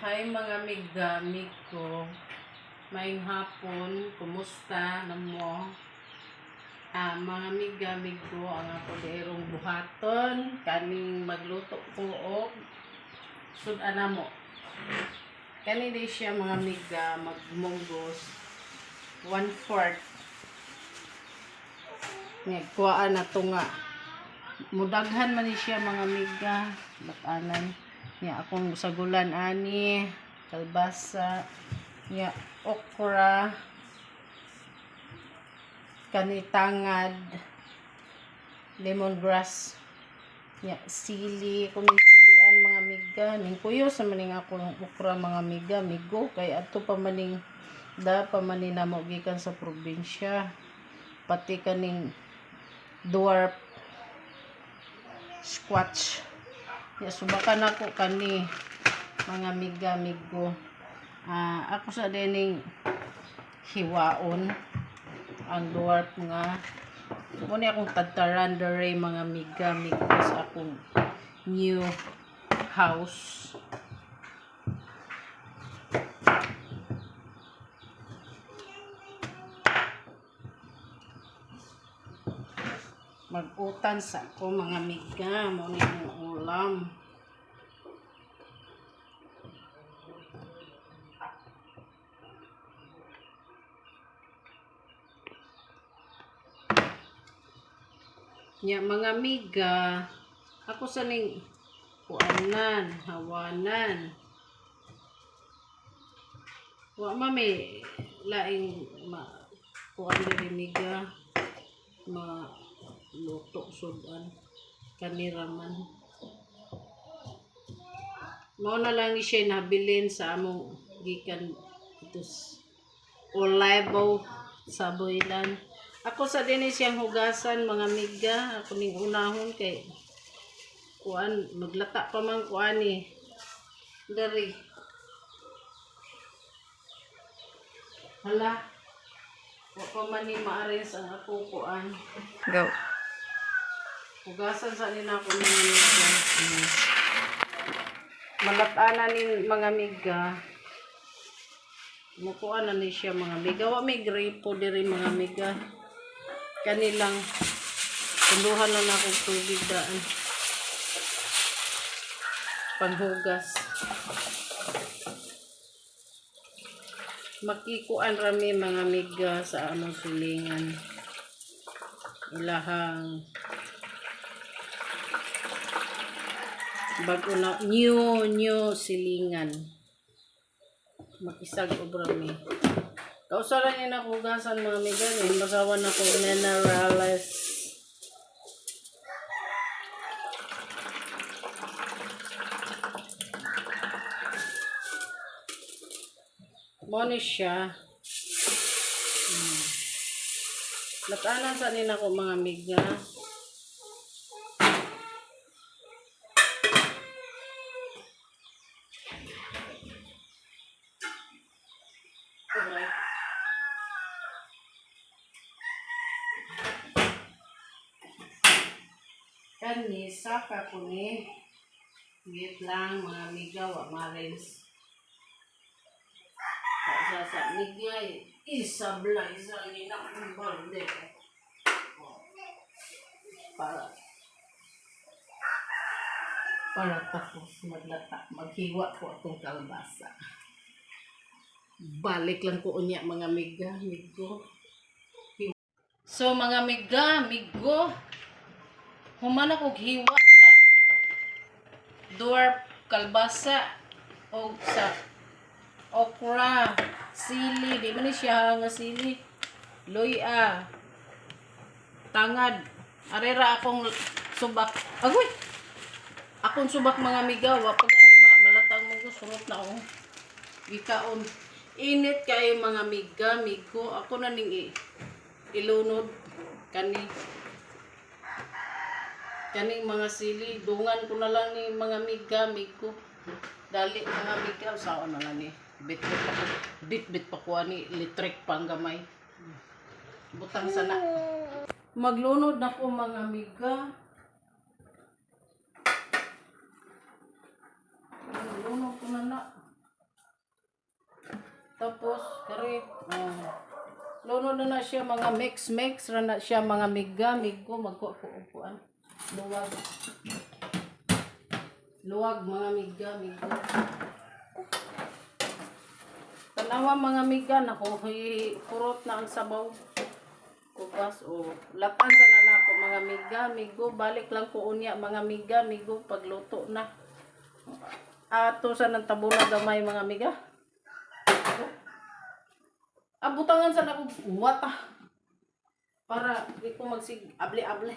Hi, mga migamig ko. Maayong hapon, kumusta namo? Mga migamig ko, ang ako dirong buhaton, kaning magluto ko og sud-an namo. Kani di siya, mga miga, magmunggos 1/4. Nga kuhaan na to nga mudaghan man ni siya, mga miga, batanan niya akong sagulan ani, kalbasa niya, okra, kani tangad, lemongrass niya, sili kung silian, mga miga. Ning kuyo sa maning akong okra, mga miga, migo, kay adto pa maning da pa man ni namo gikan sa probinsya, pati kaning dwarf squash. Ya, subakan ako kani, mga miga, migo. Ako sa dining hiwaon ang dwarf nga mo ni akong tadtaran dere, mga miga, migo, sa akong new house. Mag-utan sa ako, mga miga, mo ni akong ulam. Nya, mga miga, ako sa ning kuanan, hawanan. Wa ma may laing ma kuan diri, miga, ma luto sudan kanira man. Mao na lang ni siya nabilin sa among gikan dito Olivo sa Boylan. Ako sa dinhi siyang hugasan, mga miga. Ako ning unahon kay kuan, maglata pa man kuan ni dari. Hala. Wa pa man ni ma-arrange ang akong kuan. Go. Hugasan sa nila ako, mga miga. Malatanan ni, mga miga. Mukuan na ni siya, mga miga. Wa may gripo diri, mga miga. Kanilang tunduhan na na akong tubig daan. Panghugas. Makikuan rami, mga miga, sa among silingan. Ilahang bago na new new silingan. Makisag obra mi. Kausa lang ni ako hugasan, mga miga, ni masawan ako minerales. Mo ni siya. Latanan sa nila ko, mga miga. Alright. Kani saka ko ni. Wait lang, mga miga, wa marens. Sa sa miga isabla isa ni na akong balde. Oh. Para tapos maglata, maghiwa ko atong kalbasa. Balik lang ko unya, mga miga, migo. So, mga miga, migo, human ako hiwa sa dwarf kalbasa o sa okra, sili, di man ni siya nga sili, luya, tangad. Arera akong subak. Agoy! Akong subak, mga miga, wa pa gani ma malatang mo, surot na ako. Gikaon. Init kay, mga miga, migo. Ako na ning ilunod kani kaning mga sili, dungan ko na lang ni, mga miga, migo. Dali, mga miga, usaon na lang ni. Bit-bit pa ko, bit-bit pa ko ani, electric pang gamay. Butang sana. Maglunod na ko, mga miga. Maglunod ko na na. Diri. Oh. Lunod na na siya, mga mix mix ra na siya, mga miga migo. Magkuha ko og kuan. Luwag. Luwag, mga miga migo. Tanawa, mga miga, nako, kurot na ang sabaw. Kugas o lapan sa na nako, mga miga migo. Balik lang ko unya, mga miga migo, pagluto na. Ato sa nang tabula gamay, mga miga. Ah, butangan sa nako wata. Para di ko magsig able-able.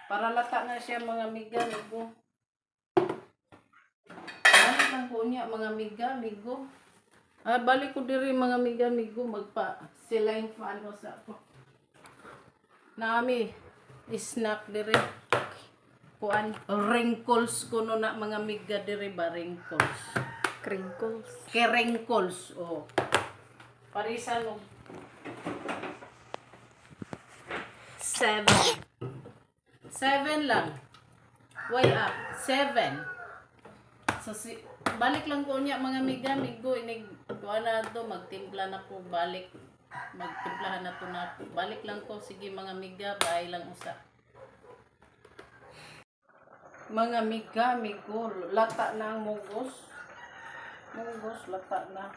Para lata na siya, mga miga migo. Balik lang ko niya, mga miga migo. Ah, balik ko diri, mga miga migo, magpa sila yung paano sa ako. Nami snack diri. Kuan, wrinkles kuno na, mga miga, diri ba, wrinkles. Crinkles. Kerengkols, oh. Parisan og 7. 7 lang. Way up. 7. So, si, balik lang ko niya, mga miga, migo, inig, kuha na to, magtimpla na ko, balik. Magtimplahan na to na. Balik lang ko, sige, mga miga, bye lang usa. Mga miga, migo, lata na ang mugos. Munggos, lata na.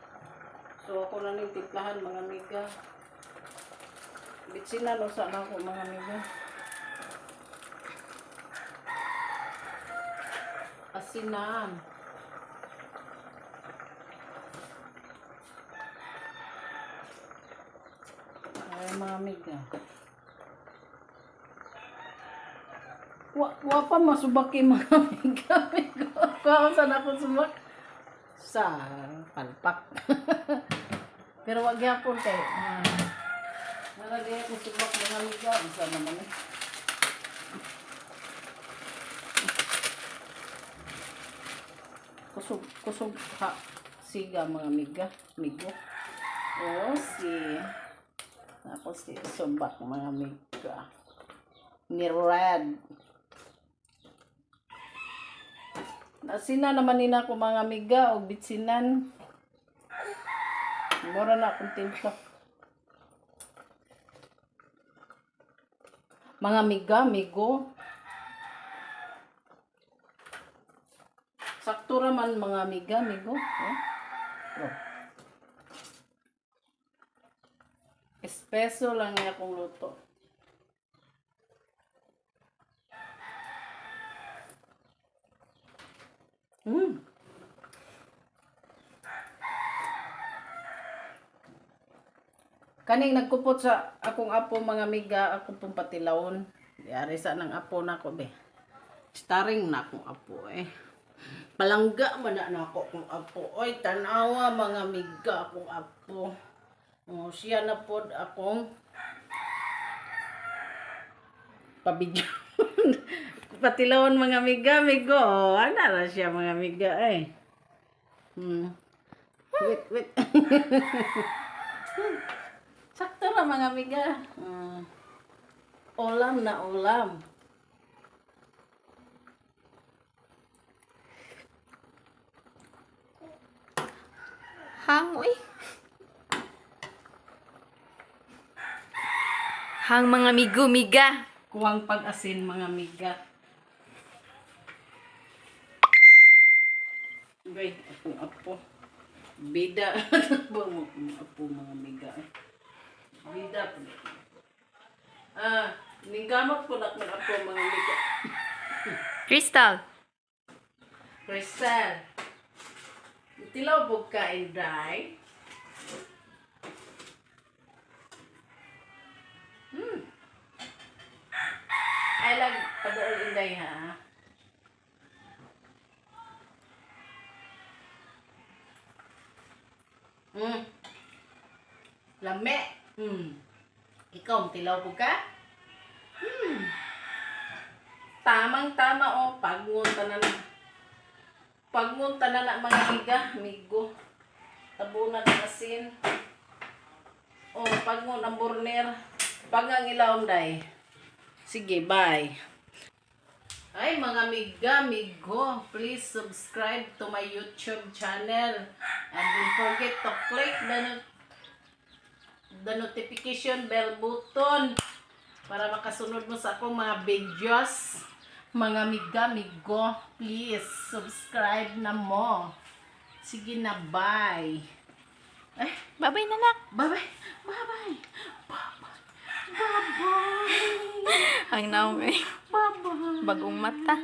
So, ako na ning timplahan, mga miga. Bitsinan, usa na ako, mga miga. Asinan. Ay, mga miga. Wa pa masubaki, mga miga. Miga. Kuha sa na ako subak sa palpak. Pero wag gyapon kay nalagay ako subak, mga miga, unsa naman eh. Kusog kusog ha siga, mga miga, migo. Oh, si ako si subak, mga miga. Ni red. Nasina naman nina ko, mga miga, og bitsinan. Mura na akong timpla. Mga miga, migo. Sakto ra man, mga miga, migo. Oh. Oh. Espeso lang niya akong luto. Kaning nagkupot sa akong apo, mga miga, ako pong patilawon. Yari sa nang apo na ko be. Starring na akong apo eh. Palangga man na nako akong apo. Oy, tanawa, mga miga, akong apo. Oh, siya na pod akong pabidyo. Patilawon, mga miga, migo. Oh, ana ra siya, mga miga eh. Wait, wait. Sakto ra, mga miga. Ulam na ulam. Hang, uy. Hang, mga migo-miga. Kuwang pag-asin, mga miga. Gay, akong apo. Bida. Ba mo akong apo, mga miga eh. Bida po. Ah, ninggamot po na akong apo, mga miga. Crystal. Crystal. Tilaw po ka, Inday. Ay lang, padool, Inday, ha. Lame. Ikaw, tilaw po ka? Tamang tama oh, pagngon tanan. Pagngon tanan na, mga miga, migo. Tabunan ng asin. Oh, pagngon ang burner. Pagang ilawom day. Sige, bye. Ay, mga miga, migo, please subscribe to my YouTube channel. And don't forget to click the notification bell button para makasunod mo sa akong mga videos. Mga miga, migo, please subscribe na mo. Sige na, bye. Ay, Bye-bye na, nak. bye-bye. Bye-bye. Bye-bye. Bye-bye. Ang naong eh. Bye-bye. Bagong mata.